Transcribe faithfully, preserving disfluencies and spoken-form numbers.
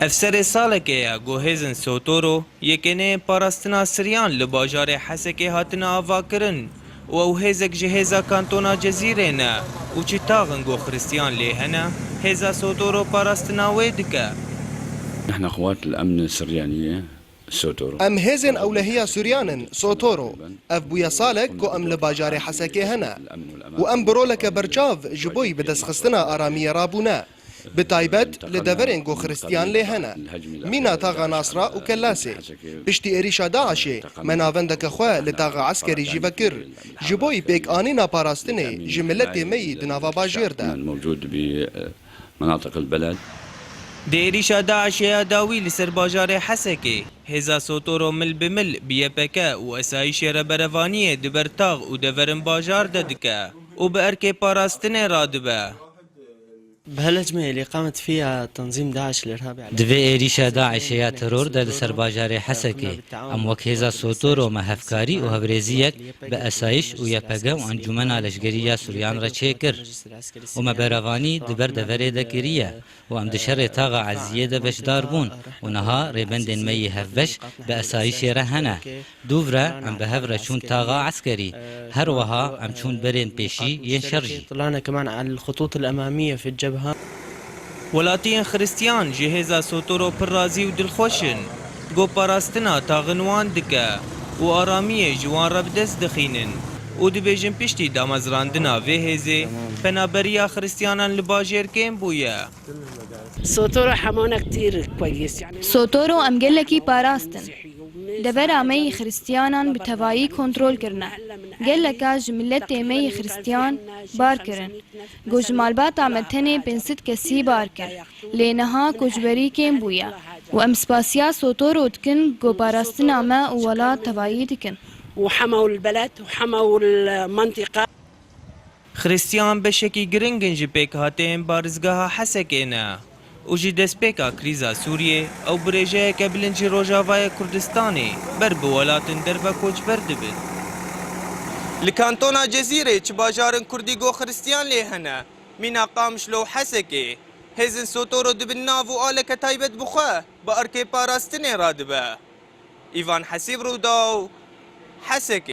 Ev serê salekê ye ku hêzên Sotoro yekêneyên parastina Siryan li bajarê Hesekê hatine avakirin û ew hêzek ji hêza kantona Cezîrê ne û çi taxin ku Xristiyan lê hene, hêza Sotoro parastina wê dike. نحن قوات الأمن السريانية سوتورو. Em hêzên ewlehiya Suryan in, Sotoro. Ev bûye salek ku em li bajarê Hesekê hene û em bi roleke berçav ji bo yî bi destxistina aramiyê rabûne. Bi taybet li deverên ku Xristiyan lê hene. Mîna taxa Nasra û Kellasê. Piştî êrîşa DAIŞê me navendeke xwe li taxa eskerî jî vekir. Ji bo yî pêkanîna parastinê ji miletê me yî di nava bajêr de. موجود بمناطق البلد. Di êrîşa DAIŞê ya dawî li ser bajarê Hesekê, hêza Sotoro mil bi mil bi Y P G û esayîşê re berevaniyê di ber tax û deverên bajar de dike û bi erkê parastinê radibe. بهالهجمة اللي قامت فيها تنظيم داعش الإرهابي على Di vê êrîşa DAIŞê ya teror de li ser bajarê Hesekê, em wek hêza Sotoro me hevkarî û hevrêziyek bi esayîş û Y P G û Encûmena Leşkerî ya Suryan re çêkir û me berevanî di ber deverê de kiriye û em di şerê taxa Eziyê de beşdar bûn û niha rêbendên me yê hevbeş bi esayîşê re hene. Dûv re em bi hev re çûn taxa eskerî. Her wiha em çûn berên pêşî yên şer jî. طلعنا كمان على الخطوط الأمامية في الجبهة. Welatiyên Xristiyan ji hêza Sotoro pir razî û dilxweş in. Ku parastina taxin wan dike û aramiyê ji wan re bi dest dixînin û dibêjin piştî damezrandina vê hêzê, penaberiya Xristiyanan li bajêr kêm bûye. سوتورو حمانا كتير كويس يعني. Sotoro em gelekî parastin. Devera me yî Xristiyanan bi tevayî kontrol kirine. Geleka ji miletê me yî Xristiyan bar kirin. Ku ji malbata me tenê pênc sed kesî bar kir. Lê niha koçberî kêm bûye. Û em spasiya Sotoro dikin ku parastina me û welat tevayî dikin. وحموا البلد وحموا المنطقة. Xristiyan beşekî giring in ji pêkhateyên barizgeha Hesekê ne û ji destpêka krîza Sûriyê ew birêjeyeke bilind ji Rojavayê Kurdistanê ber bi welatên derve koçber dibin. Li kantona Cezîrê çi bajarên Kurdî ku Xristiyan lê hene, mîna Qamişlo û Hesekê, hêzên Sotoro dibin nav û aleke taybet bi xwe bi erkê parastinê radibe. Îvan Hesîb, Rûdaw, Hesekê.